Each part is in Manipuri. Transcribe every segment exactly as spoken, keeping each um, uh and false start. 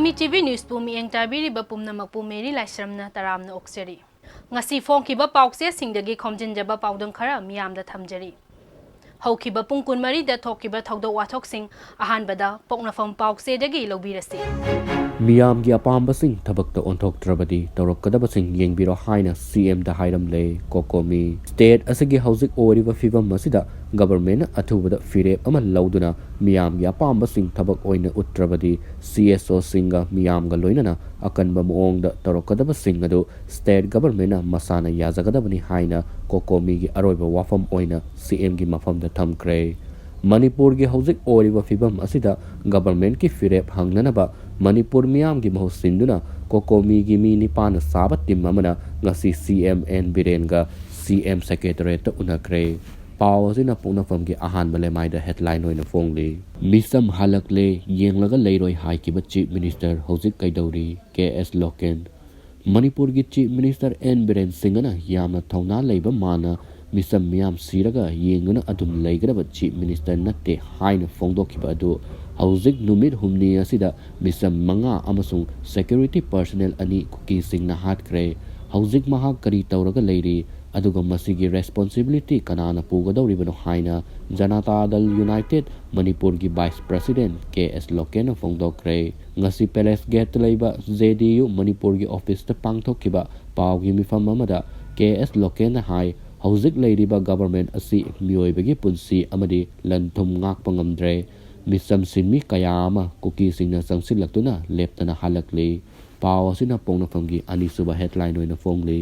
ꯃꯤ ꯇꯤ ꯚꯤ ꯅ꯭ꯌꯨꯁꯄꯨ ꯃꯤꯠꯌꯦꯡ ꯇꯥꯕꯤꯔꯤꯕ ꯄꯨꯝꯅꯃꯛꯄꯨ ꯃꯦꯔꯤ ꯂꯥꯏꯁ꯭ꯔꯝꯅ ꯇꯔꯥꯝꯅ ꯑꯣꯛꯆꯔꯤ꯫ ꯉꯁꯤ ꯐꯣꯡꯈꯤꯕ ꯄꯥꯎꯆꯦꯁꯤꯡꯗꯒꯤ ꯈꯣꯝꯖꯤꯟꯖꯕ ꯄꯥꯎꯗꯝ ꯈꯔ ꯃꯤꯌꯥꯝꯗ ꯊꯝꯖꯔꯤ꯫ ꯍꯧꯈꯤꯕ ꯄꯨꯡ ꯀꯨꯟꯃꯔꯤꯗ ꯊꯣꯛꯈꯤꯕ ꯊꯧꯗꯣꯛ ꯋꯥꯊꯣꯛꯁꯤꯡ ꯑꯍꯥꯟꯕꯗ ꯄꯣꯛꯅꯐꯝ ꯄꯥꯎꯆꯦꯗꯒꯤ ꯂꯧꯕꯤꯔꯁꯤ꯫ ꯃꯤꯌꯥꯝꯒꯤ ꯑꯄꯥꯝꯕꯁꯤꯡ ꯊꯕꯛꯇ ꯑꯣꯟꯊꯣꯛꯇ꯭ꯔꯕꯗꯤ ꯇꯧꯔꯛꯀꯗꯕꯁꯤꯡ ꯌꯦꯡꯕꯤꯔꯣ ꯍꯥꯏꯅ ꯁꯤ ꯑꯦꯝꯗ ꯍꯥꯏꯔꯝꯂꯦ꯫ ꯀꯣꯀꯣꯃꯤ꯫ ꯁ꯭ꯇꯦꯠ ꯑꯁꯤꯒꯤ ꯍꯧꯖꯤꯛ ꯑꯣꯏꯔꯤꯕ ꯐꯤꯕꯝ ꯑꯁꯤꯗ ꯒꯕꯔꯃꯦꯟꯅ ꯑꯊꯨꯕꯗ ꯐꯤꯔꯦꯞ ꯑꯃ ꯂꯧꯗꯨꯅ ꯃꯤꯌꯥꯝꯒꯤ ꯑꯄꯥꯝꯕꯁꯤꯡ ꯊꯕꯛ ꯑꯣꯏꯅ ꯎꯠꯇ꯭ꯔꯕꯗꯤ ꯁꯤ ꯑꯦꯁ ꯑꯣꯁꯤꯡꯒ ꯃꯤꯌꯥꯝꯒ ꯂꯣꯏꯅꯅ ꯑꯀꯟꯕ ꯃꯑꯣꯡꯗ ꯇꯧꯔꯛꯀꯗꯕꯁꯤꯡ ꯑꯗꯨ ꯁ꯭ꯇꯦꯠ ꯒꯕꯔꯃꯦꯟꯅ ꯃꯁꯥꯅ ꯌꯥꯖꯒꯗꯕꯅꯤ ꯍꯥꯏꯅ ꯀꯣꯀꯣꯃꯤꯒꯤ ꯑꯔꯣꯏꯕ ꯋꯥꯐꯝ ꯑꯣꯏꯅ ꯁꯤ ꯑꯦꯝꯒꯤ ꯃꯐꯝꯗ ꯊꯝꯈ꯭ꯔꯦ꯫ ꯃꯅꯤꯄꯨꯔꯒꯤ ꯍꯧꯖꯤꯛ ꯑꯣꯏꯔꯤꯕ ꯐꯤꯕꯝ ꯑꯁꯤꯗ ꯒꯕꯔꯃꯦꯟꯠꯀꯤ ꯐꯤꯔꯦꯞ ꯍꯪꯅꯅꯕ ꯃꯅꯤꯄꯨꯔ ꯃꯤꯌꯥꯝꯒꯤ ꯃꯍꯨꯠ ꯁꯤꯟꯗꯨꯅ ꯀꯣꯀꯣꯃꯤꯒꯤ ꯃꯤ ꯅꯤꯄꯥꯟꯅ ꯁꯥꯕ ꯇꯤꯝ ꯑꯃꯅ ꯉꯁꯤ ꯁꯤ ꯑꯦꯝ ꯑꯦꯟ ꯕꯤꯔꯦꯟꯒ ꯁꯤ ꯑꯦꯝ ꯁꯦꯀ꯭ꯔꯦꯇꯔꯤꯌꯦꯠꯇ ꯎꯅꯈ꯭ꯔꯦ꯫ ꯄꯥꯎ ꯑꯁꯤꯅ ꯄꯣꯛꯅꯐꯝꯒꯤ ꯑꯍꯥꯟꯕ ꯂꯩꯃꯥꯏꯗ ꯍꯦꯗꯂꯥꯏꯟ ꯑꯣꯏꯅ ꯐꯣꯡꯂꯤ꯫ ꯃꯤꯆꯝ ꯍꯜꯂꯛꯂꯦ, ꯌꯦꯡꯂꯒ ꯂꯩꯔꯣꯏ ꯍꯥꯏꯈꯤꯕ ꯆꯤꯞ ꯃꯤꯅꯤꯁꯇꯔ ꯍꯧꯖꯤꯛ ꯀꯩꯗꯧꯔꯤ? ꯀꯦ ꯑꯦꯁ ꯂꯣꯀꯦꯟ꯫ ꯃꯅꯤꯄꯨꯔꯒꯤ ꯆꯤꯞ ꯃꯤꯅꯤꯁꯇꯔ ꯑꯦꯟ ꯕꯤꯔꯦꯟ ꯁꯤꯡꯍꯅ ꯌꯥꯝꯅ ꯊꯧꯅꯥ ꯂꯩꯕ ꯃꯥꯅ ꯃꯤꯆꯝ ꯃꯤꯌꯥꯝ ꯁꯤꯔꯒ ꯌꯦꯡꯗꯨꯅ ꯑꯗꯨꯝ ꯂꯩꯒꯗꯕ ꯆꯤꯞ ꯃꯤꯅꯤꯁꯇꯔ ꯅꯠꯇꯦ ꯍꯥꯏꯅ ꯐꯣꯡꯗꯣꯛꯈꯤꯕ ꯑꯗꯨ ꯍꯧꯖꯤꯛ ꯅꯨꯃꯤꯠ ꯍꯨꯝꯅꯤ ꯑꯁꯤꯗ ꯃꯤꯆꯝ ꯃꯉꯥ ꯑꯃꯁꯨꯡ ꯁꯦꯀ꯭ꯌꯨꯔꯤꯇꯤ ꯄꯔꯁꯅꯦꯜ ꯑꯅꯤ ꯀꯨꯀꯤꯁꯤꯡꯅ ꯍꯥꯠꯈ꯭ꯔꯦ꯫ ꯍꯧꯖꯤꯛ ꯃꯍꯥꯛ ꯀꯔꯤ ꯇꯧꯔꯒ ꯂꯩꯔꯤ, ꯑꯗꯨꯒ ꯃꯁꯤꯒꯤ ꯔꯦꯁꯄꯣꯟꯁꯤꯕꯤꯂꯤꯇꯤ ꯀꯅꯥꯅ ꯄꯨꯒꯗꯧꯔꯤꯕꯅꯣ ꯍꯥꯏꯅ ꯖꯅꯇꯥ ꯗꯜ ꯌꯨꯅꯥꯏꯇꯦꯗ ꯃꯅꯤꯄꯨꯔꯒꯤ ꯚꯥꯏꯁ ꯄ꯭ꯔꯁꯤꯗꯦꯟꯠ ꯀꯦ ꯑꯦꯁ ꯂꯣꯀꯦꯟꯅ ꯐꯣꯡꯗꯣꯛꯈ꯭ꯔꯦ꯫ ꯉꯁꯤ ꯄꯦꯂꯦꯁ ꯒꯦꯠꯇ ꯂꯩꯕ ꯖꯦ ꯗꯤ ꯌꯨ ꯃꯅꯤꯄꯨꯔꯒꯤ ꯑꯣꯐꯤꯁꯇ ꯄꯥꯡꯊꯣꯛꯈꯤꯕ ꯄꯥꯎꯒꯤ ꯃꯤꯐꯝ ꯑꯃꯗ ꯀꯦ ꯑꯦꯁ ꯂꯣꯀꯦꯟꯅ ꯍꯥꯏ, ꯍꯧꯖꯤꯛ ꯂꯩꯔꯤꯕ ꯒꯕꯔꯃꯦꯟꯠ ꯑꯁꯤ ꯃꯤꯑꯣꯏꯕꯒꯤ ꯄꯨꯟꯁꯤ ꯑꯃꯗꯤ ꯂꯟ ꯊꯨꯝ ꯉꯥꯛꯄ ꯉꯝꯗ꯭ꯔꯦ꯫ ꯃꯤꯆꯝ ꯁꯤꯟꯃꯤ ꯀꯌꯥ ꯑꯃ ꯀꯨꯀꯤꯁꯤꯡꯅ ꯆꯪꯁꯤꯜꯂꯛꯇꯨꯅ ꯂꯦꯞꯇꯅ ꯍꯥꯠꯂꯛꯂꯤ꯫ ꯄꯥꯎ ꯑꯁꯤꯅ ꯄꯣꯛꯅꯐꯝꯒꯤ ꯑꯅꯤꯁꯨꯕ ꯍꯦꯗꯂꯥꯏꯟ ꯑꯣꯏꯅ ꯐꯣꯡꯂꯤ꯫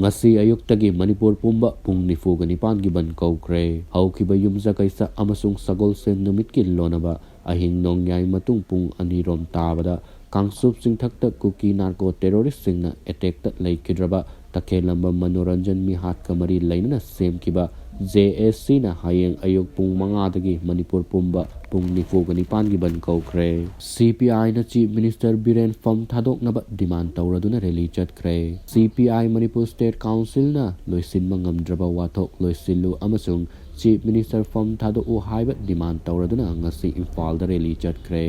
ꯉꯁꯤ ꯑꯌꯨꯛꯇꯒꯤ ꯃꯅꯤꯄꯨꯔ ꯄꯨꯝꯕ ꯄꯨꯡ ꯅꯤꯐꯨꯒ ꯅꯤꯄꯥꯟꯒꯤ ꯕꯟ ꯀꯧꯈ꯭ꯔꯦ꯫ ꯍꯧꯈꯤꯕ ꯌꯨꯝꯁꯀꯩꯁ ꯑꯃꯁꯨꯡ ꯁꯒꯣꯜꯁꯦꯟ ꯅꯨꯃꯤꯠꯀꯤ ꯂꯣꯟꯅꯕ ꯑꯍꯤꯡ ꯅꯣꯡꯌꯥꯏ ꯃꯇꯨꯡ ꯄꯨꯡ ꯑꯅꯤꯔꯣꯝ ꯇꯥꯕꯗ ꯀꯥꯡꯆꯨꯞ ꯆꯤꯡꯊꯛꯇ ꯀꯨꯀꯤ ꯅꯥꯔꯀꯣ ꯇꯦꯔꯣꯔꯤꯁꯁꯤꯡꯅ ꯑꯦꯇꯦꯛꯇ ꯂꯩꯈꯤꯗ꯭ꯔꯕ ꯇꯈꯦꯜꯂꯝꯕꯝ ꯃꯅꯣꯔꯟꯖꯟ ꯃꯤꯍꯥꯠꯀ ꯃꯔꯤ ꯂꯩꯅꯅ ꯁꯦꯝꯈꯤꯕ ꯖꯦ ꯑꯦꯁ ꯁꯤꯅ ꯍꯌꯦꯡ ꯑꯌꯨꯛ ꯄꯨꯡ ꯃꯉꯥꯗꯒꯤ ꯃꯅꯤꯄꯨꯔ ꯄꯨꯝꯕ ꯄꯨꯡ ꯅꯤꯐꯨꯒ ꯅꯤꯄꯥꯟꯒꯤ ꯕꯟ ꯀꯧꯈ꯭ꯔꯦ꯫ ꯁꯤ ꯄꯤ ꯑꯥꯏꯅ ꯆꯤꯐ ꯃꯤꯅꯤꯁꯇꯔ ꯕꯤꯔꯦꯟ ꯐꯝ ꯊꯥꯗꯣꯛꯅꯕ ꯗꯤꯃꯥꯟ ꯇꯧꯔꯗꯨꯅ ꯔꯦꯂꯤ ꯆꯠꯈ꯭ꯔꯦ꯫ ꯁꯤ ꯄꯤ ꯑꯥꯏ ꯃꯅꯤꯄꯨꯔ ꯁ꯭ꯇꯦꯠ ꯀꯥꯎꯟꯁꯤꯜꯅ ꯂꯣꯏꯁꯤꯟꯕ ꯉꯝꯗ꯭ꯔꯕ ꯋꯥꯊꯣꯛ ꯂꯣꯏꯁꯤꯜꯂꯨ ꯑꯃꯁꯨꯡ ꯆꯤꯐ ꯃꯤꯅꯤꯁꯇꯔ ꯐꯝ ꯊꯥꯗꯣꯛꯎ ꯍꯥꯏꯕ ꯗꯤꯃꯥꯟ ꯇꯧꯔꯗꯨꯅ ꯉꯁꯤ ꯏꯝꯐꯥꯜꯗ ꯔꯦꯂꯤ ꯆꯠꯈ꯭ꯔꯦ꯫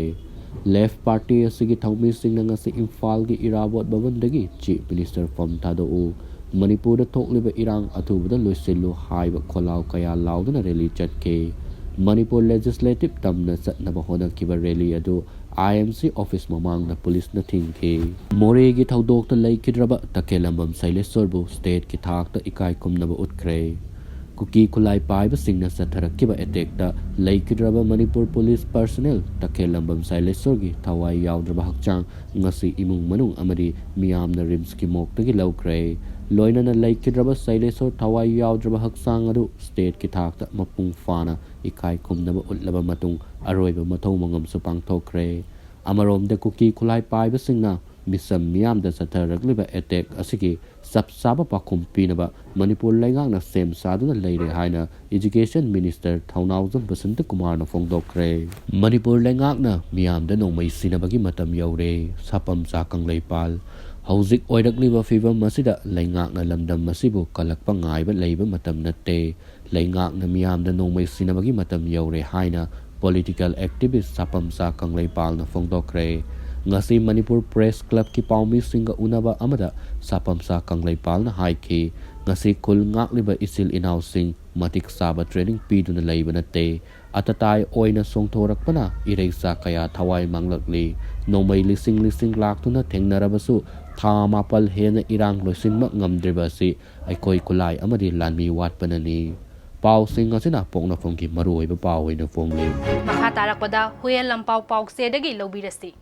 ꯂꯦꯐ ꯄꯥꯔꯇꯤ ꯑꯁꯤꯒꯤ ꯊꯧꯃꯤꯁꯤꯡꯅ ꯉꯁꯤ ꯏꯝꯐꯥꯜꯒꯤ ꯏꯔꯥꯕꯣꯠ ꯚꯕꯟꯗꯒꯤ ꯆꯤꯐ ꯃꯤꯅꯤꯁꯇꯔ ꯐꯝ ꯊꯥꯗꯣꯛꯎ, ꯃꯅꯤꯄꯨꯔꯗ ꯊꯣꯛꯂꯤꯕ ꯏꯔꯥꯡ ꯑꯊꯨꯕꯗ ꯂꯣꯏꯁꯤꯜꯂꯨ ꯍꯥꯏꯕ ꯈꯣꯜꯂꯥꯎ ꯀꯌꯥ ꯂꯥꯎꯗꯨꯅ ꯔꯦꯂꯤ ꯆꯠꯈꯤ꯫ ꯃꯅꯤꯄꯨꯔ ꯂꯦꯖꯤꯁꯂꯦꯇꯤꯚ ꯇꯝꯅ ꯆꯠꯅꯕ ꯍꯣꯠꯅꯈꯤꯕ ꯔꯦꯂꯤ ꯑꯗꯨ ꯑꯥꯏ ꯑꯦꯝ ꯁꯤ ꯑꯣꯐꯤꯁ ꯃꯃꯥꯡꯗ ꯄꯨꯂꯤꯁꯅ ꯊꯤꯡꯈꯤ꯫ ꯃꯣꯔꯦꯒꯤ ꯊꯧꯗꯣꯛꯇ ꯂꯩꯈꯤꯗ꯭ꯔꯕ ꯇꯈꯦꯜꯂꯝꯕꯝ ꯁꯩꯂꯦꯁꯣꯔꯕꯨ ꯁ꯭ꯇꯦꯠꯀꯤ ꯊꯥꯛꯇ ꯏꯀꯥꯏ ꯈꯨꯝꯅꯕ ꯎꯠꯈ꯭ꯔꯦ꯫ ꯀꯨꯀꯤ ꯈꯨꯠꯂꯥꯏ ꯄꯥꯏꯕꯁꯤꯡꯅ ꯆꯠꯊꯔꯛꯈꯤꯕ ꯑꯦꯇꯦꯛꯇ ꯂꯩꯈꯤꯗ꯭ꯔꯕ ꯃꯅꯤꯄꯨꯔ ꯄꯨꯂꯤꯁ ꯄꯔꯁꯅꯦꯜ ꯇꯈꯦꯜꯂꯝꯕꯝ ꯁꯩꯂꯦꯁꯣꯔꯒꯤ ꯊꯋꯥꯏ ꯌꯥꯎꯗ꯭ꯔꯕ ꯍꯛꯆꯥꯡ ꯉꯁꯤ ꯏꯃꯨꯡ ꯃꯅꯨꯡ ꯑꯃꯗꯤ ꯃꯤꯌꯥꯝꯅ ꯔꯤꯝꯁꯀꯤ ꯃꯣꯔꯒꯇꯒꯤ ꯂꯧꯈ꯭ꯔꯦ꯫ ꯂꯣꯏꯅꯅ ꯂꯩꯈꯤꯗ꯭ꯔꯕ ꯁꯩꯂꯦꯁꯣꯔ ꯊꯋꯥꯏ ꯌꯥꯎꯗ꯭ꯔꯕ ꯍꯛꯆꯥꯡ ꯑꯗꯨ ꯁ꯭ꯇꯦꯠꯀꯤ ꯊꯥꯛꯇ ꯃꯄꯨꯡ ꯐꯥꯅ ꯏꯀꯥꯏ ꯈꯨꯝꯅꯕ ꯎꯠꯂꯕ ꯃꯇꯨꯡ ꯑꯔꯣꯏꯕ ꯃꯊꯧ ꯃꯉꯝꯁꯨ ꯄꯥꯡꯊꯣꯛꯈ꯭ꯔꯦ꯫ ꯑꯃꯔꯣꯝꯗ ꯀꯨꯀꯤ ꯈꯨꯠꯂꯥꯏ ꯄꯥꯏꯕꯁꯤꯡꯅ ꯃꯤꯆꯝ ꯃꯤꯌꯥꯝꯗ ꯆꯠꯊꯔꯛꯂꯤꯕ ꯑꯦꯇꯦꯛ ꯑꯁꯤꯒꯤ ꯆꯞ ꯆꯥꯕ ꯄꯥꯎꯈꯨꯝ ꯄꯤꯅꯕ ꯃꯅꯤꯄꯨꯔ ꯂꯩꯉꯥꯛꯅ ꯁꯦꯝ ꯁꯥꯗꯨꯅ ꯂꯩꯔꯦ ꯍꯥꯏꯅ ꯏꯖꯨꯀꯦꯁꯟ ꯃꯤꯅꯤꯁꯇꯔ ꯊꯧꯅꯥꯎꯖꯝ ꯕꯁꯟꯇ ꯀꯨꯃꯥꯔꯅ ꯐꯣꯡꯗꯣꯛꯈ꯭ꯔꯦ꯫ ꯃꯅꯤꯄꯨꯔ ꯂꯩꯉꯥꯛꯅ ꯃꯤꯌꯥꯝꯗ ꯅꯣꯡꯃꯩ ꯁꯤꯟꯅꯕꯒꯤ ꯃꯇꯝ ꯌꯧꯔꯦ, ꯁꯥꯄꯝꯆꯥ ꯀꯪꯂꯩꯄꯥꯜ꯫ ꯍꯧꯖꯤꯛ ꯑꯣꯏꯔꯛꯂꯤꯕ ꯐꯤꯕꯝ ꯑꯁꯤꯗ ꯂꯩꯉꯥꯛꯅ ꯂꯝꯗꯝ ꯑꯁꯤꯕꯨ ꯀꯜꯂꯛꯄ ꯉꯥꯏꯕ ꯂꯩꯕ ꯃꯇꯝ ꯅꯠꯇꯦ꯫ ꯂꯩꯉꯥꯛꯅ ꯃꯤꯌꯥꯝꯗ ꯅꯣꯡꯃꯩ ꯁꯤꯟꯅꯕꯒꯤ ꯃꯇꯝ ꯌꯧꯔꯦ ꯍꯥꯏꯅ ꯄꯣꯂꯤꯇꯤꯀꯦꯜ ꯑꯦꯛꯇꯤꯚꯤꯁ ꯁꯥꯄꯝꯆꯥ ꯀꯪꯂꯩꯄꯥꯜꯅ ꯐꯣꯡꯗꯣꯛꯈ꯭ꯔꯦ꯫ ꯉꯁꯤ ꯃꯅꯤꯄꯨꯔ ꯄ꯭ꯔꯦꯁ ꯀ꯭ꯂꯕꯀꯤ ꯄꯥꯎꯃꯤꯁꯤꯡꯒ ꯎꯅꯕ ꯑꯃꯗ ꯁꯥꯄꯝꯆꯥ ꯀꯪꯂꯩꯄꯥꯜꯅ ꯍꯥꯏꯈꯤ, ꯉꯁꯤ ꯈꯨꯜ ꯉꯥꯛꯂꯤꯕ ꯏꯆꯤꯜ ꯏꯅꯥꯎꯁꯤꯡ ꯃꯇꯤꯛ ꯆꯥꯕ ꯇ꯭ꯔꯦꯅꯤꯡ ꯄꯤꯗꯨꯅ ꯂꯩꯕ ꯅꯠꯇꯦ꯫ ꯑꯇꯇꯥꯏ ꯑꯣꯏꯅ ꯆꯣꯡꯊꯣꯔꯛꯄꯅ ꯏꯔꯩꯆꯥ ꯀꯌꯥ ꯊꯋꯥꯏ ꯃꯥꯡꯂꯛꯂꯤ꯫ ꯅꯣꯡꯃꯩ ꯂꯤꯁꯤꯡ ꯂꯤꯁꯤꯡ ꯂꯥꯛꯇꯨꯅ ꯊꯦꯡꯅꯔꯕꯁꯨ ꯊꯥ ꯃꯥꯄꯜ ꯍꯦꯟꯅ ꯏꯔꯥꯡ ꯂꯣꯏꯁꯤꯟꯕ ꯉꯝꯗ꯭ꯔꯤꯕ ꯑꯁꯤ ꯑꯩꯈꯣꯏ ꯈꯨꯠꯂꯥꯏ ꯑꯃꯗꯤ ꯂꯥꯟꯃꯤ ꯋꯥꯠꯄꯅꯅꯤ꯫ ꯄꯥꯎꯁꯤꯡ ꯑꯁꯤꯅ ꯄꯣꯛꯅꯐꯝꯒꯤ ꯃꯔꯨꯑꯣꯏꯕ ꯄꯥꯎ ꯑꯣꯏꯅ ꯐꯣꯡꯂꯤ꯫ ꯃꯈꯥ ꯇꯥꯔꯛꯄꯗ ꯍꯨꯌꯦꯟ ꯂꯝꯄꯥꯎ ꯄꯥꯎꯆꯦꯗꯒꯤ ꯂꯧꯕꯤꯔꯁꯤ꯫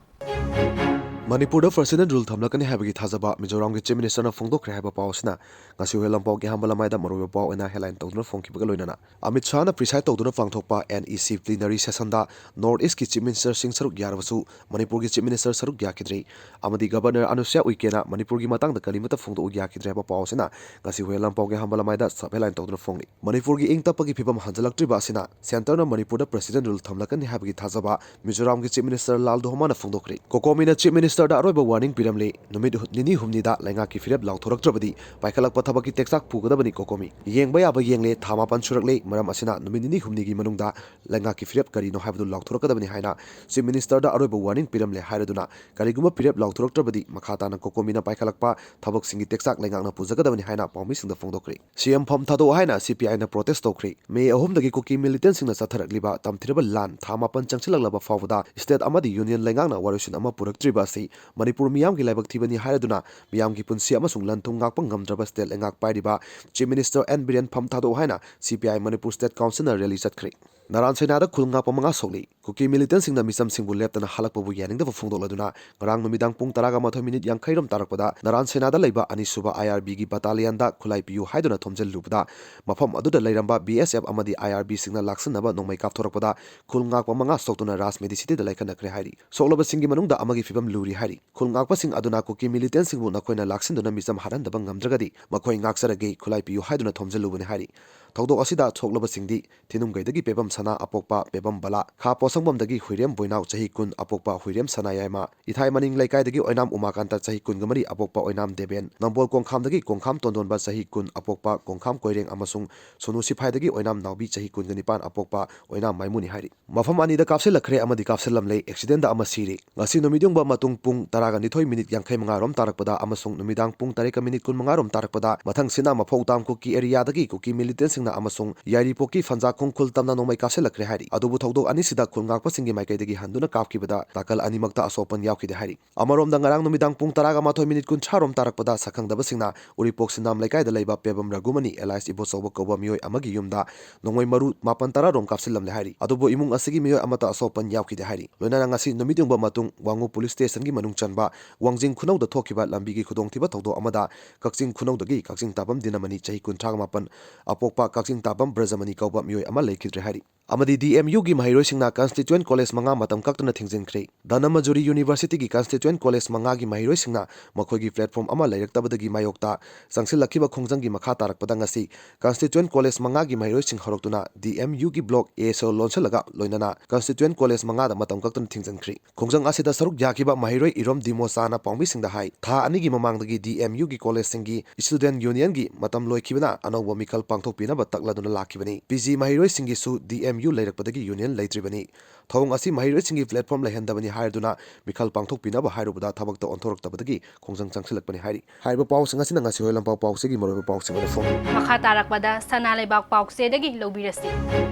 ꯃꯅꯤꯄꯨꯔꯗ ꯐꯔꯁꯤꯅꯦꯜ ꯔꯨꯜ ꯊꯝꯂꯛꯀꯅꯤ ꯍꯥꯏꯕꯒꯤ ꯊꯥꯖꯕ ꯃꯤꯖꯣꯔꯥꯝꯒꯤ ꯆꯤꯐ ꯃꯤꯅꯤꯁꯇꯔꯅ ꯐꯣꯡꯗꯣꯛꯈ꯭ꯔꯦ ꯍꯥꯏꯕ ꯄꯥꯎ ꯑꯁꯤꯅ ꯉꯁꯤ ꯍꯨꯌꯦꯟ ꯂꯝꯄꯥꯎꯒꯤ ꯑꯍꯥꯟꯕ ꯂꯃꯥꯏꯗ ꯃꯔꯨꯑꯣꯏꯕ ꯄꯥꯎ ꯑꯣꯏꯅ ꯍꯦꯗꯂꯥꯏꯟ ꯇꯧꯗꯨꯅ ꯐꯣꯡꯈꯤꯕꯒ ꯂꯣꯏꯅꯅ ꯑꯃꯤꯠ ꯁꯥꯍꯅ ꯄ꯭ꯔꯤꯁꯥꯏꯗ ꯇꯧꯗꯨꯅ ꯄꯥꯡꯊꯣꯛꯄ ꯑꯦꯟ ꯏ ꯁꯤ ꯄ꯭ꯂꯤꯅꯔꯤ ꯁꯦꯁꯟꯗ ꯅꯣꯔꯠ ꯏꯁꯀꯤ ꯆꯤꯐ ꯃꯤꯅꯤꯁꯇꯔꯁꯤꯡ ꯁꯔꯨꯛ ꯌꯥꯔꯕꯁꯨ ꯃꯅꯤꯄꯨꯔꯒꯤ ꯆꯤꯐ ꯃꯤꯅꯤꯁꯇꯔ ꯁꯔꯨꯛ ꯌꯥꯈꯤꯗ꯭ꯔꯤ ꯑꯃꯗꯤ ꯒꯕꯔꯅꯔ ꯑꯅꯨꯁ꯭ꯌꯥ ꯎꯏꯀꯦꯅ ꯃꯅꯤꯄꯨꯔꯒꯤ ꯃꯇꯥꯡꯗ ꯀꯔꯤꯃꯠꯇ ꯐꯣꯡꯗꯣꯛꯎ ꯌꯥꯈꯤꯗ꯭ꯔꯦ ꯍꯥꯏꯕ ꯄꯥꯎ ꯑꯁꯤꯅ ꯉꯁꯤ ꯍꯨꯌꯦꯟ ꯂꯝꯄꯥꯎꯒꯤ ꯑꯍꯥꯟꯕ ꯂꯃꯥꯏꯗ ꯁꯕ ꯍꯦꯗꯂꯥꯏꯟ ꯇꯧꯗꯨꯅ ꯐꯣꯡꯂꯤ꯫ ꯃꯅꯤꯄꯨꯔꯒꯤ ꯏꯪ ꯇꯞꯄꯒꯤ ꯐꯤꯕꯝ ꯍꯟꯖꯤꯜꯂꯛꯇ꯭ꯔꯤꯕ ꯑꯁꯤꯅ ꯁꯦꯟꯇꯔꯅ ꯃꯅꯤꯄꯨꯔꯗ ꯐꯔꯁꯤꯅꯦꯜ ꯔꯨꯜ ꯊꯝꯂꯛꯀꯅꯤ ꯍꯥꯏꯕꯒꯤ ꯊꯥꯖꯕ ꯃꯤꯖꯣꯔꯥꯝꯒꯤ ꯆꯤꯐ ꯃꯤꯅꯤꯁꯇꯔ ꯂꯥꯜ ꯗꯣꯍꯣꯃꯥꯅ ꯐꯣꯡꯗꯣꯛꯈ꯭ꯔꯦ꯫ ꯀꯣꯀꯣꯃꯤꯅ ꯆꯤꯐ ꯃꯤꯅꯤꯁꯇꯔ ꯗ ꯑꯔꯣꯏꯕ ꯋꯥꯔꯅꯤꯡ ꯄꯤꯔꯝꯂꯦ꯫ ꯅꯨꯃꯤꯠ ꯍꯨ-, ꯅꯤꯅꯤ ꯍꯨꯝꯅꯤꯗ ꯂꯩꯉꯥꯛꯀꯤ ꯐꯤꯔꯦꯞ ꯂꯥꯎꯊꯣꯔꯛꯇ꯭ꯔꯕꯗꯤ ꯄꯥꯏꯈꯠꯂꯛꯄ ꯊꯕꯛꯀꯤ ꯇꯦꯛꯆꯥꯛ ꯄꯨꯒꯗꯕꯅꯤ ꯀꯣꯀꯣꯃꯤ꯫ ꯌꯦꯡꯕ ꯌꯥꯕ ꯌꯦꯡꯂꯦ, ꯊꯥ ꯃꯥꯄꯟ ꯁꯨꯔꯛꯂꯦ, ꯃꯔꯝ ꯑꯁꯤꯅ ꯅꯨꯃꯤꯠ ꯅꯤꯅꯤ ꯍꯨꯝꯅꯤꯒꯤ ꯃꯅꯨꯡꯗ ꯂꯩꯉꯥꯛꯀꯤ ꯐꯤꯔꯦꯞ ꯀꯔꯤꯅꯣ ꯍꯥꯏꯕꯗꯨ ꯂꯥꯎꯊꯣꯔꯛꯀꯗꯕꯅꯤ ꯍꯥꯏꯅ ꯆꯤꯐ ꯃꯤꯅꯤꯁꯇꯔꯗ ꯑꯔꯣꯏꯕ ꯋꯥꯔꯅꯤꯡ ꯄꯤꯔꯝꯂꯦ ꯍꯥꯏꯔꯗꯨꯅ, ꯀꯔꯤꯒꯨꯝꯕ ꯐꯤꯔꯦꯞ ꯂꯥꯎꯊꯣꯔꯛꯇ꯭ꯔꯕꯗꯤ ꯃꯈꯥ ꯇꯥꯅ ꯀꯣꯀꯣꯃꯤꯅ ꯄꯥꯏꯈꯠꯂꯛꯄ ꯊꯕꯛꯁꯤꯡꯒꯤ ꯇꯦꯛꯆꯥꯛ ꯂꯩꯉꯥꯛꯅ ꯄꯨꯖꯒꯗꯕꯅꯤ ꯍꯥꯏꯅ ꯄꯥꯎꯃꯤꯁꯤꯡꯗ ꯐꯣꯡꯗꯣꯛꯈ꯭ꯔꯦ꯫ ꯁꯤ ꯑꯦꯝ ꯐꯝ ꯊꯥꯗꯣꯛꯑꯣ ꯍꯥꯏꯅ ꯁꯤ ꯄꯤ ꯑꯥꯏꯅ ꯄ꯭ꯔꯣꯇꯦꯁ ꯇꯧꯈ꯭ꯔꯦ꯫ ꯃꯦ ꯑꯍꯨꯝꯗꯒꯤ ꯀꯨꯀꯤ ꯃꯤꯂꯤꯇꯦꯟꯁꯤꯡꯅ ꯆꯠꯊꯔꯛꯂꯤꯕ ꯇꯝꯊꯤꯔꯕ ꯂꯥꯟ ꯊꯥ ꯃꯥꯄꯟ ꯆꯪꯁꯤꯜꯂꯛꯂꯕ ꯐꯥꯎꯕꯗ ꯁ꯭ꯇꯦꯠ ꯑꯃꯗꯤ ꯌꯨꯅꯤꯌꯟ ꯂꯩꯉꯥꯛꯅ ꯋꯥꯔꯣꯏꯁꯤꯟ ꯑꯃ ꯄꯨꯔꯛꯇ꯭ꯔꯤꯕ ꯑꯁꯤ ꯃꯅꯤꯄꯨꯔ ꯃꯤꯌꯥꯝꯒꯤ ꯂꯥꯏꯕꯛ ꯊꯤꯕꯅꯤ ꯍꯥꯏꯔꯗꯨꯅ, ꯃꯤꯌꯥꯝꯒꯤ ꯄꯨꯟꯁꯤ ꯑꯃꯁꯨꯡ ꯂꯟ ꯊꯨꯝ ꯉꯥꯛꯄ ꯉꯝꯗ꯭ꯔꯕ ꯁ꯭ꯇꯦꯠ ꯂꯩꯉꯥꯛ ꯄꯥꯏꯔꯤꯕ ꯆꯤꯐ ꯃꯤꯅꯤꯁꯇꯔ ꯑꯦꯟ ꯕꯤꯔꯦꯟ ꯐꯝ ꯊꯥꯗꯣꯛꯑꯣ ꯍꯥꯏꯅ ꯁꯤ ꯄꯤ ꯑꯥꯏ ꯃꯅꯤꯄꯨꯔ ꯁ꯭ꯇꯦꯠ ꯀꯥꯎꯟꯁꯤꯜꯅ ꯔꯦꯂꯤ ꯆꯠꯈ꯭ꯔꯦ꯫ ꯅꯔꯥꯟ ꯁꯦꯅꯥꯗ ꯈꯨꯜ ꯉꯥꯛꯄ ꯃꯉꯥ ꯁꯣꯛꯂꯤ꯫ ꯀꯨꯀꯤ ꯃꯤꯂꯤꯇꯦꯟꯁꯤꯡꯅ ꯃꯤꯆꯝꯁꯤꯡꯕꯨ ꯂꯦꯞꯇꯅ ꯍꯜꯂꯛꯄꯕꯨ ꯌꯥꯅꯤꯡꯗꯕ ꯐꯣꯡꯗꯣꯛꯂꯗꯨꯅ, ꯉꯔꯥꯡ ꯅꯨꯃꯤꯗꯥꯡ ꯄꯨꯡ ꯇꯔꯥꯒ ꯃꯥꯊꯣꯏ ꯃꯤꯅꯤꯠ ꯌꯥꯡꯈꯩ ꯔꯣꯝ ꯇꯥꯔꯛꯄꯗ ꯅꯔꯥꯟ ꯁꯦꯅꯥꯗ ꯂꯩꯕ ꯑꯅꯤꯁꯨꯕ ꯑꯥꯏ ꯑꯥꯔ ꯕꯤꯒꯤ ꯕꯇꯥꯂꯤꯌꯟꯗ ꯈꯨꯠꯂꯥꯏ ꯄꯤꯌꯨ ꯍꯥꯏꯗꯨꯅ ꯊꯣꯝꯖꯤꯜꯂꯨꯕꯗ, ꯃꯐꯝ ꯑꯗꯨꯗ ꯂꯩꯔꯝꯕ ꯕꯤ ꯑꯦꯁ ꯑꯦꯐ ꯑꯃꯗꯤ ꯑꯥꯏ ꯑꯥꯔ ꯕꯤꯁꯤꯡꯅ ꯂꯥꯛꯁꯤꯟꯅꯕ ꯅꯣꯡꯃꯩ ꯀꯥꯞꯊꯣꯔꯛꯄꯗ, ꯈꯨꯜ ꯉꯥꯛꯄ ꯃꯉꯥ ꯁꯣꯛꯇꯨꯅ ꯔꯥꯖ ꯃꯦꯗꯤꯁꯤꯇꯤꯗ ꯂꯥꯏꯀꯠꯅꯈ꯭ꯔꯦ ꯍꯥꯏꯔꯤ꯫ ꯁꯣꯛꯂꯕꯁꯤꯡꯒꯤ ꯃꯅꯨꯡꯗ ꯑꯃꯒꯤ ꯐꯤꯕꯝ ꯂꯨꯔꯤ ꯍꯥꯏꯔꯤ꯫ ꯈꯨꯜ ꯉꯥꯛꯄꯁꯤꯡ ꯑꯗꯨꯅ ꯀꯨꯀꯤ ꯃꯤꯂꯤꯇꯦꯟꯁꯤꯡꯕꯨ ꯅꯈꯣꯏꯅ ꯂꯥꯛꯁꯤꯟꯗꯨꯅ ꯃꯤꯆꯝ ꯍꯥꯠꯍꯟꯗꯕ ꯉꯝꯗ꯭ꯔꯒꯗꯤ ꯃꯈꯣꯏ ꯉꯥꯛꯆꯔꯒꯦ, ꯈꯨꯠꯂꯥꯏ ꯄꯤꯌꯨ ꯍꯥꯏꯗꯨꯅ ꯊꯣꯝꯖꯤꯜꯂꯨꯕꯅꯤ ꯍꯥꯏꯔꯤ꯫ ꯊꯧꯗꯣꯛ ꯑꯁꯤꯗ ꯁꯣꯛꯂꯕꯁꯤꯡꯗꯤ ꯊꯤꯅꯨꯡꯒꯩꯗꯒꯤ ꯄꯦꯕꯝ ꯁꯅꯥ ꯑꯄꯣꯛꯄ ꯄꯦꯕꯝ ꯕꯂꯥ, ꯈꯥ ꯄꯣꯁꯪꯕꯝꯗꯒꯤ ꯍꯨꯏꯔꯦꯝ ꯕꯣꯏꯅꯥꯎ ꯆꯍꯤ ꯀꯨꯟ ꯑꯄꯣꯛꯄ ꯍꯨꯏꯔꯦꯝ ꯁꯅꯥꯌꯥꯏꯃ, ꯏꯊꯥꯏ ꯃꯅꯤꯡ ꯂꯩꯀꯥꯏꯗꯒꯤ ꯑꯣꯏꯅꯥꯝ ꯎꯃꯥꯀꯥꯟꯇ ꯆꯍꯤ ꯀꯨꯟꯒ ꯃꯔꯤ ꯑꯄꯣꯛꯄ ꯑꯣꯏꯅꯥꯝ ꯗꯦꯕꯦꯟ, ꯅꯝꯕꯣꯜ ꯀꯣꯡꯈꯥꯝꯗꯒꯤ ꯀꯣꯡꯈꯥꯝ ꯇꯣꯟꯗꯣꯟꯕ ꯆꯍꯤ ꯀꯨꯟ ꯑꯄꯣꯛꯄ ꯀꯣꯡꯈꯥꯝ ꯀꯣꯏꯔꯦꯡ ꯑꯃꯁꯨꯡ ꯁꯣꯅꯨ ꯁꯤꯐꯥꯏꯗꯒꯤ ꯑꯣꯏꯅꯥꯝ ꯅꯥꯎꯕꯤ ꯆꯍꯤ ꯀꯨꯟꯒ ꯅꯤꯄꯥꯟ ꯑꯄꯣꯛꯄ ꯑꯣꯏꯅꯥꯝ ꯃꯥꯏꯃꯨꯅꯤ ꯍꯥꯏꯔꯤ꯫ ꯃꯐꯝ ꯑꯅꯤꯗ ꯀꯥꯞꯁꯤꯜꯂꯛꯈ꯭ꯔꯦ ꯑꯃꯗꯤ ꯀꯥꯞꯁꯤꯜꯂꯝꯂꯦ꯫ ꯑꯦꯛꯁꯤꯗꯦꯟꯗ ꯑꯃ ꯁꯤꯔꯦ꯫ ꯉꯁꯤ ꯅꯨꯃꯤꯠꯌꯨꯡꯕ ꯃꯇꯨꯡ ꯄꯨꯡ ꯇꯔꯥꯒ ꯅꯤꯊꯣꯏ ꯃꯤꯅꯤꯠ ꯌꯥꯡꯈꯩ ꯃꯉꯥ ꯔꯣꯝ ꯇꯥꯔꯛꯄꯗ ꯑꯃꯁꯨꯡ ꯅꯨꯃꯤꯗꯥꯡ ꯄꯨꯡ ꯇꯔꯦꯠꯀ ꯃꯤꯅꯤꯠ ꯀꯨꯟ ꯃꯉꯥ ꯔꯣꯝ ꯇꯥꯔꯛꯄꯗ ꯃꯊꯪꯁꯤꯠꯅ ꯃꯐꯧ ꯇꯥꯝ ꯀꯨꯀꯤ ꯑꯦꯔꯤꯌꯥꯗꯒꯤ ꯀꯨꯀꯤ ꯃꯤꯂꯤꯇꯦꯟꯁꯤꯡꯅ ꯑꯃꯁꯨꯡ ꯌꯥꯏꯔꯤꯄꯣꯛꯀꯤ ꯐꯟꯖꯥꯈꯣꯡ ꯈꯨꯜ ꯇꯝꯅ ꯅꯣꯡꯃꯩ ꯀꯥꯞꯁꯤꯜꯂꯛꯈ꯭ꯔꯦ ꯍꯥꯏꯔꯤ꯫ ꯑꯗꯨꯕꯨ ꯊꯧꯗꯣꯛ ꯑꯅꯤꯁꯤꯗ ꯈꯨꯜ ꯉꯥꯛꯄꯁꯤꯡꯒꯤ ꯃꯥꯏꯀꯩꯗꯒꯤ ꯍꯟꯗꯨꯅ ꯀꯥꯞꯈꯤꯕꯗ ꯅꯥꯀꯜ ꯑꯅꯤꯃꯛꯇ ꯑꯁꯣꯛ ꯑꯄꯟ ꯌꯥꯎꯈꯤꯗꯦ ꯍꯥꯏꯔꯤ꯫ ꯑꯃꯔꯣꯝꯗ ꯉꯔꯥꯡ ꯅꯨꯃꯤꯗꯥꯡ ꯄꯨꯡ ꯇꯔꯥꯒ ꯃꯥꯊꯣꯏ ꯃꯤꯅꯤꯠ ꯀꯨꯟꯊ꯭ꯔꯥ ꯔꯣꯝ ꯇꯥꯔꯛꯄꯗ ꯁꯛꯈꯪꯗꯕꯁꯤꯡꯅ ꯎꯔꯤꯄꯣꯛ ꯁꯤꯟꯗꯥꯝ ꯂꯩꯀꯥꯏꯗ ꯂꯩꯕ ꯄꯦꯕꯝ ꯔꯘꯨꯃꯅꯤ alias ꯏꯕꯣꯆꯧꯕ ꯀꯧꯕ ꯃꯤꯑꯣꯏ ꯑꯃꯒꯤ ꯌꯨꯝꯗ ꯅꯣꯡꯃꯩ ꯃꯔꯨ ꯃꯥꯄꯟ ꯇꯔꯥ ꯔꯣꯝ ꯀꯥꯞꯁꯤꯜꯂꯝꯂꯦ ꯍꯥꯏꯔꯤ꯫ ꯑꯗꯨꯕꯨ ꯏꯃꯨꯡ ꯑꯁꯤꯒꯤ ꯃꯤꯑꯣꯏ ꯑꯃꯠꯇ ꯑꯁꯣꯛ ꯑꯄꯟ ꯌꯥꯎꯈꯤꯗꯦ ꯍꯥꯏꯔꯤ꯫ ꯂꯣꯏꯅꯅ ꯉꯁꯤ ꯅꯨꯃꯤꯠꯌꯨꯡꯕ ꯃꯇꯨꯡ ꯋꯥꯉꯨ ꯄꯨꯂꯤꯁ ꯁ꯭ꯇꯦꯁꯟꯒꯤ ꯃꯅꯨꯡ ꯆꯟꯕ ꯋꯥꯡꯖꯤꯡ ꯈꯨꯅꯧꯗ ꯊꯣꯛꯈꯤꯕ ꯂꯝꯕꯤꯒꯤ ꯈꯨꯗꯣꯡꯊꯤꯕ ꯊꯧꯗꯣꯛ ꯑꯃꯗ ꯀꯛꯆꯤꯡ ꯈꯨꯅꯧꯗꯒꯤ ꯀꯛꯆꯤꯡ ꯇꯥꯕꯝ ꯗꯤꯅꯃꯅꯤ ꯆꯍꯤ ꯀꯨꯟꯊ꯭ꯔꯥ ꯃꯥꯄꯟ ꯑꯄꯣꯛꯄ ꯀꯛꯆꯤꯡ ꯇꯥꯕꯝ ꯕ꯭ꯔꯖꯃꯅꯤ ꯀꯧꯕ ꯃꯤꯑꯣꯏ ꯑꯃ ꯂꯩꯈꯤꯗ꯭ꯔꯦ ꯍꯥꯏꯔꯤ꯫ ꯑꯃꯗꯤ ꯗꯤ ꯑꯦꯝ ꯌꯨꯒꯤ ꯃꯍꯩꯔꯣꯏꯁꯤꯡꯅ constituent college ꯃꯉꯥ ꯃꯇꯝ ꯀꯛꯇꯅ ꯊꯤꯡꯖꯤꯟꯈ꯭ꯔꯦ꯫ ꯙꯅꯃꯟꯖꯨꯔꯤ ꯌꯨꯅꯤꯚꯔꯁꯤꯇꯤꯒꯤ constituent college ꯃꯉꯥꯒꯤ ꯃꯍꯩꯔꯣꯏꯁꯤꯡꯅ ꯃꯈꯣꯏꯒꯤ platform ꯑꯃ ꯂꯩꯔꯛꯇꯕꯗꯒꯤ ꯃꯥꯌꯣꯛꯇ ꯆꯪꯁꯤꯜꯂꯛꯈꯤꯕ ꯈꯣꯡꯖꯪꯒꯤ ꯃꯈꯥ ꯇꯥꯔꯛꯄꯗ ꯉꯁꯤ constituent college ꯃꯉꯥꯒꯤ ꯃꯍꯩꯔꯣꯏꯁꯤꯡ ꯍꯧꯔꯛꯇꯨꯅ ꯗꯤ ꯑꯦꯝ ꯌꯨꯒꯤ block A cell ꯂꯣꯟꯁꯤꯜꯂꯒ ꯂꯣꯏꯅꯅ constituent college ꯃꯉꯥꯗ ꯃꯇꯝ ꯀꯛꯇꯅ ꯊꯤꯡꯖꯤꯟꯈ꯭ꯔꯤ꯫ ꯈꯣꯡꯖꯪ ꯑꯁꯤꯗ ꯁꯔꯨꯛ ꯌꯥꯈꯤꯕ ꯃꯍꯩꯔꯣꯏ ꯏꯔꯣꯝ ꯗꯤꯃꯣꯆꯥꯅ ꯄꯥꯎꯃꯤꯁꯤꯡꯗ ꯍꯥꯏ, ꯊꯥ ꯑꯅꯤꯒꯤ ꯃꯃꯥꯡꯗꯒꯤ ꯗꯤ ꯑꯦꯝ ꯌꯨꯒꯤ collegeꯁꯤꯡꯒꯤ student unionꯒꯤ ꯃꯇꯝ ꯂꯣꯏꯈꯤꯕꯅ ꯑꯅꯧꯕ ꯃꯤꯈꯜ ꯄꯥꯡꯊꯣꯛꯄꯤꯅꯕ ꯇꯛꯂꯗꯨꯅ ꯂꯥꯛꯈꯤꯕꯅꯤ꯫ ꯄꯤ ꯖꯤ ꯃꯍꯩꯔꯣꯏꯁꯤꯡꯒꯤꯁꯨ ꯗꯤ ꯑꯦꯝ ꯌꯨ ꯂꯩꯔꯛꯄꯗꯒꯤ union ꯂꯩꯇ꯭ꯔꯤꯕꯅꯤ꯫ ꯊꯧꯑꯣꯡ ꯑꯁꯤ ꯃꯍꯩꯔꯣꯏꯁꯤꯡꯒꯤ platform ꯂꯩꯍꯟꯗꯕꯅꯤ ꯍꯥꯏꯗꯨꯅ ꯃꯤꯈꯜ ꯄꯥꯡꯊꯣꯛꯄꯤꯅꯕ ꯍꯥꯏꯔꯨꯕꯗ ꯊꯕꯛꯇ ꯑꯣꯟꯊꯣꯔꯛꯇꯕꯗꯒꯤ ꯈꯣꯡꯖꯪ ꯆꯪꯁꯤꯜꯂꯛꯄꯅꯤ ꯍꯥꯏꯔꯤ꯫ ꯍꯥꯏꯔꯤꯕ ꯄꯥꯎꯁꯤꯡ ꯑꯁꯤꯅ ꯉꯁꯤ ꯍꯣꯏ ꯂꯝꯄꯥꯛ ꯄꯥꯎꯆꯦꯒꯤ ꯃꯔꯨꯑꯣꯏꯕ ꯄꯥꯎꯁꯤꯡ ꯑꯣꯏꯅ ꯐꯣꯡꯏ꯫ ꯃꯈꯥ ꯇꯥꯔꯛꯄꯗ ꯁꯅꯥ ꯂꯩꯕꯥꯛ ꯄꯥꯎꯆꯦꯗꯒꯤ ꯂꯧꯕꯤꯔꯁꯤ꯫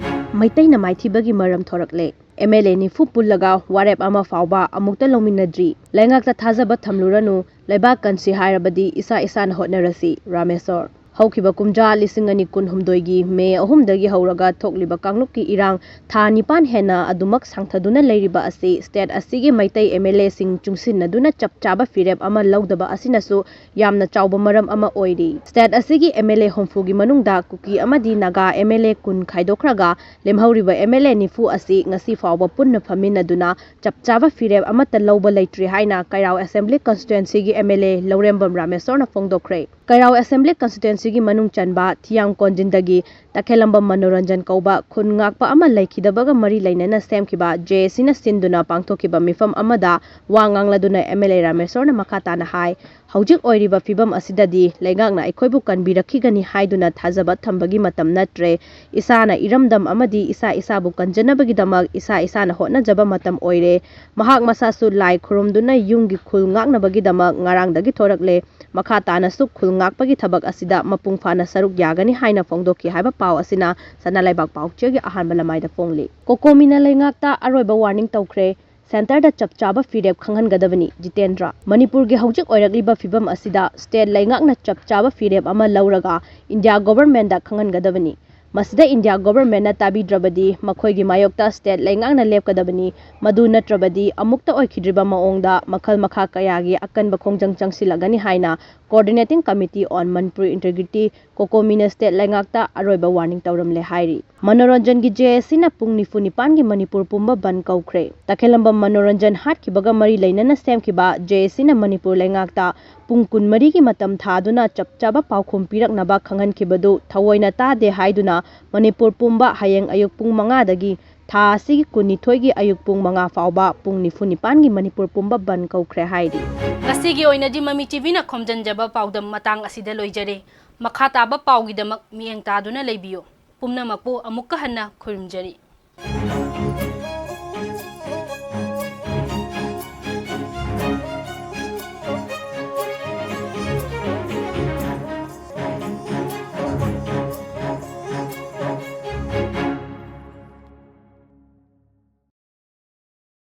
ꯃꯩꯇꯩꯅ ꯃꯥꯏꯊꯤꯕꯒꯤ ꯃꯔꯝ ꯊꯣꯔꯛꯂꯦ꯫ ꯑꯦꯝ ꯑꯦꯜ ꯑꯦ ꯅꯤꯐꯨ ꯄꯨꯜꯂꯒ ꯋꯥꯔꯦꯞ ꯑꯃ ꯐꯥꯎꯕ ꯑꯃꯨꯛꯇ ꯂꯧꯃꯤꯟꯅꯗ꯭ꯔꯤ꯫ ꯂꯩꯉꯥꯛꯇ ꯊꯥꯖꯕ ꯊꯝꯂꯨꯔꯅꯨ, ꯂꯩꯕꯥꯛ ꯀꯟꯁꯤ ꯍꯥꯏꯔꯕꯗꯤ ꯏꯁꯥ ꯏꯁꯥꯅ ꯍꯣꯠꯅꯔꯁꯤ, ꯔꯥꯃꯦꯁꯣꯔ꯫ ꯍꯧꯈꯤꯕ ꯀꯨꯝꯖꯥ ꯂꯤꯁꯤꯡ ꯑꯅꯤ ꯀꯨꯟꯍꯨꯝꯗꯣꯏꯒꯤ ꯃꯦ ꯑꯍꯨꯝꯗꯒꯤ ꯍꯧꯔꯒ ꯊꯣꯛꯂꯤꯕ ꯀꯥꯡꯂꯨꯞꯀꯤ ꯏꯔꯥꯡ ꯊꯥ ꯅꯤꯄꯥꯟ ꯍꯦꯟꯅ ꯑꯗꯨꯃꯛ ꯁꯥꯡꯊꯗꯨꯅ ꯂꯩꯔꯤꯕ ꯑꯁꯤ state ꯑꯁꯤꯒꯤ ꯃꯩꯇꯩ ꯑꯦꯝ ꯑꯦꯜ ꯑꯦꯁꯤꯡ ꯆꯨꯡꯁꯤꯟꯅꯗꯨꯅ ꯆꯞ ꯆꯥꯕ ꯐꯤꯔꯦꯞ ꯑꯃ ꯂꯧꯗꯕ ꯑꯁꯤꯅꯁꯨ ꯌꯥꯝꯅ ꯆꯥꯎꯕ ꯃꯔꯝ ꯑꯃ ꯑꯣꯏꯔꯤ꯫ State ꯑꯁꯤꯒꯤ ꯑꯦꯝ ꯑꯦꯜ ꯑꯦ ꯍꯨꯝꯐꯨꯒꯤ ꯃꯅꯨꯡꯗ ꯀꯨꯀꯤ ꯑꯃꯗꯤ ꯅꯥꯒꯥ ꯑꯦꯝ ꯑꯦꯜ ꯑꯦ ꯀꯨꯟ ꯈꯥꯏꯗꯣꯛꯈ꯭ꯔꯒ ꯂꯦꯝꯍꯧꯔꯤꯕ ꯑꯦꯝ ꯑꯦꯜ ꯑꯦ ꯅꯤꯐꯨ ꯑꯁꯤ ꯉꯁꯤ ꯐꯥꯎꯕ ꯄꯨꯟꯅ ꯐꯝꯃꯤꯟꯅꯗꯨꯅ ꯆꯞ ꯆꯥꯕ ꯐꯤꯔꯦꯞ ꯑꯃꯠꯇ ꯂꯧꯕ ꯂꯩꯇ꯭ꯔꯤ ꯍꯥꯏꯅ ꯀꯩꯔꯥꯎ Assembly Constituencyꯒꯤ ꯑꯦꯝ ꯑꯦꯜ ꯑꯦ ꯂꯧꯔꯦꯝꯕꯝ ꯔꯥꯃꯦꯁꯣꯔꯅ ꯐꯣꯡꯗꯣꯛꯈ꯭ꯔꯦ꯫ ꯀꯩꯔꯥꯎ Assembly Constituencyꯒꯤ ꯃꯅꯨꯡ ꯆꯟꯕ ꯊꯤꯌꯥꯡ ꯀꯣꯟꯖꯤꯟꯗꯒꯤ ꯇꯈꯦꯂꯝꯕꯝ ꯃꯅꯣꯔꯟꯖꯟ ꯀꯧꯕ ꯈꯨꯟ ꯉꯥꯛꯄ ꯑꯃ ꯂꯩꯈꯤꯗꯕꯒ ꯃꯔꯤ ꯂꯩꯅꯅ ꯁꯦꯝꯈꯤꯕ ꯖꯦ ꯑꯦ ꯁꯤꯅ ꯁꯤꯟꯗꯨꯅ ꯄꯥꯡꯊꯣꯛꯈꯤꯕ ꯃꯤꯐꯝ ꯑꯃꯗ ꯋꯥ ꯉꯥꯡꯂꯗꯨꯅ ꯑꯦꯝ ꯑꯦꯜ ꯑꯦ ꯔꯥꯃꯦꯁꯣꯔꯅ ꯃꯈꯥ ꯇꯥꯅ ꯍꯥꯏ, ꯍꯧꯖꯤꯛ ꯑꯣꯏꯔꯤꯕ ꯐꯤꯕꯝ ꯑꯁꯤꯗꯗꯤ ꯂꯩꯉꯥꯛꯅ ꯑꯩꯈꯣꯏꯕꯨ ꯀꯟꯕꯤꯔꯛꯈꯤꯒꯅꯤ ꯍꯥꯏꯗꯨꯅ ꯊꯥꯖꯕ ꯊꯝꯕꯒꯤ ꯃꯇꯝ ꯅꯠꯇ꯭ꯔꯦ꯫ ꯏꯁꯥꯅ ꯏꯔꯝꯗꯝ ꯑꯃꯗꯤ ꯏꯁꯥ ꯏꯁꯥꯕꯨ ꯀꯟꯖꯅꯕꯒꯤꯗꯃꯛ ꯏꯁꯥ ꯏꯁꯥꯅ ꯍꯣꯠꯅꯖꯕ ꯃꯇꯝ ꯑꯣꯏꯔꯦ꯫ ꯃꯍꯥꯛ ꯃꯁꯥꯁꯨ ꯂꯥꯏ ꯈꯨꯔꯨꯝꯗꯨꯅ ꯌꯨꯝꯒꯤ ꯈꯨꯜ ꯉꯥꯛꯅꯕꯒꯤꯗꯃꯛ ꯉꯔꯥꯡꯗꯒꯤ ꯊꯣꯔꯛꯂꯦ꯫ ꯃꯈꯥ ꯇꯥꯅꯁꯨ ꯈꯨꯜ ꯉꯥꯛꯄꯒꯤ ꯊꯕꯛ ꯑꯁꯤꯗ ꯃꯄꯨꯡ ꯐꯥꯅ ꯁꯔꯨꯛ ꯌꯥꯒꯅꯤ ꯍꯥꯏꯅ ꯐꯣꯡꯗꯣꯛꯈꯤ ꯍꯥꯏꯕ ꯄꯥꯎ ꯑꯁꯤꯅ ꯁꯅꯥ ꯂꯩꯕꯥꯛ ꯄꯥꯎꯆꯦꯒꯤ ꯑꯍꯥꯟꯕ ꯂꯃꯥꯏꯗ ꯐꯣꯡꯂꯤ꯫ ꯀꯣꯀꯣꯃꯤꯅ ꯂꯩꯉꯥꯛꯇ ꯑꯔꯣꯏꯕ warning ꯇꯧꯈ꯭ꯔꯦ꯫ Centreꯗ ꯆꯞ ꯆꯥꯕ ꯐꯤꯔꯦꯞ ꯈꯪꯍꯟꯒꯗꯕꯅꯤ꯫ ꯖꯤꯇꯦꯟꯗ꯭ꯔ, ꯃꯅꯤꯄꯨꯔꯒꯤ ꯍꯧꯖꯤꯛ ꯑꯣꯏꯔꯛꯂꯤꯕ ꯐꯤꯕꯝ ꯑꯁꯤꯗ state ꯂꯩꯉꯥꯛꯅ ꯆꯞ ꯆꯥꯕ ꯐꯤꯔꯦꯞ ꯑꯃ ꯂꯧꯔꯒ India governmentꯗ ꯈꯪꯍꯟꯒꯗꯕꯅꯤ꯫ ꯃꯁꯤꯗ ꯏꯟꯗꯤꯌꯥ ꯒꯣꯚꯔꯟꯃꯦꯟꯠꯅ ꯇꯥꯕꯤꯗ꯭ꯔꯕꯗꯤ ꯃꯈꯣꯏꯒꯤ ꯃꯥꯌꯣꯛꯇ ꯁ꯭ꯇꯦꯠ ꯂꯩꯉꯥꯛꯅ ꯂꯦꯞꯀꯗꯕꯅꯤ꯫ ꯃꯗꯨ ꯅꯠꯇ꯭ꯔꯕꯗꯤ ꯑꯃꯨꯛꯇ ꯑꯣꯏꯈꯤꯗ꯭ꯔꯤꯕ ꯃꯑꯣꯡꯗ ꯃꯈꯜ ꯃꯈꯥ ꯀꯌꯥꯒꯤ ꯑꯀꯟꯕ ꯈꯣꯡꯖꯪ ꯆꯪꯁꯤꯜꯂꯒꯅꯤ ꯍꯥꯏꯅ Coordinating Committee on Manipur Integrity, ꯀꯣꯀꯣꯃꯤꯅ ꯁ꯭ꯇꯦꯠ ꯂꯩꯉꯥꯛꯇ ꯑꯔꯣꯏꯕ ꯋꯥꯔꯅꯤꯡ ꯇꯧꯔꯝꯂꯦ ꯍꯥꯏꯔꯤ꯫ ꯃꯅꯣꯔꯟꯖꯟꯒꯤ ꯖꯦ ꯑꯦ ꯁꯤꯅ ꯄꯨꯡ ꯅꯤꯐꯨ ꯅꯤꯄꯥꯟꯒꯤ ꯃꯅꯤꯄꯨꯔ ꯄꯨꯝꯕ ꯕꯟꯗ ꯀꯧꯈ꯭ꯔꯦ꯫ ꯇꯈꯦꯜꯂꯝꯕꯝ ꯃꯅꯣꯔꯟꯖꯟ ꯍꯥꯠꯈꯤꯕꯒ ꯃꯔꯤ ꯂꯩꯅꯅ ꯁꯦꯝꯈꯤꯕ ꯖꯦ ꯑꯦ ꯁꯤꯅ ꯃꯅꯤꯄꯨꯔ ꯂꯩꯉꯥꯛꯇ ꯄꯨꯡ ꯀꯨꯟꯃꯔꯤꯒꯤ ꯃꯇꯝ ꯊꯥꯗꯨꯅ ꯆꯞ ꯆꯥꯕ ꯄꯥꯎꯈꯨꯝ ꯄꯤꯔꯛꯅꯕ ꯈꯪꯍꯟꯈꯤꯕꯗꯨ ꯊꯑꯣꯏꯅ ꯇꯥꯗꯦ ꯍꯥꯏꯗꯨꯅ ꯃꯅꯤꯄꯨꯔ ꯄꯨꯝꯕ ꯍꯌꯦꯡ ꯑꯌꯨꯛ ꯄꯨꯡ ꯃꯉꯥꯗꯒꯤ ꯊꯥ ꯑꯁꯤꯒꯤ ꯀꯨꯟꯅꯤꯊꯣꯏꯒꯤ ꯑꯌꯨꯛ ꯄꯨꯡ ꯃꯉꯥ ꯐꯥꯎꯕ ꯄꯨꯡ ꯅꯤꯐꯨ ꯅꯤꯄꯥꯟꯒꯤ ꯃꯅꯤꯄꯨꯔ ꯄꯨꯝꯕ ꯕꯟꯗ ꯀꯧꯈ꯭ꯔꯦ ꯍꯥꯏꯔꯤ꯫ ꯉꯁꯤꯒꯤ ꯑꯣꯏꯅꯗꯤ ꯃꯃꯤ ꯇꯤꯚꯤꯅ ꯈꯣꯝꯖꯤꯟꯖꯕ ꯄꯥꯎꯗꯝ ꯃꯇꯥꯡ ꯑꯁꯤꯗ ꯂꯣꯏꯖꯔꯦ꯫ ꯃꯈꯥ ꯇꯥꯕ ꯄꯥꯎꯒꯤꯗꯃꯛ ꯃꯤꯠꯌꯦꯡ ꯇꯥꯗꯨꯅ ꯂꯩꯕꯤꯌꯨ꯫ ꯄꯨꯝꯅꯃꯛꯄꯨ ꯑꯃꯨꯛꯀ ꯍꯟꯅ ꯈꯨꯔꯨꯝꯖꯔꯤ꯫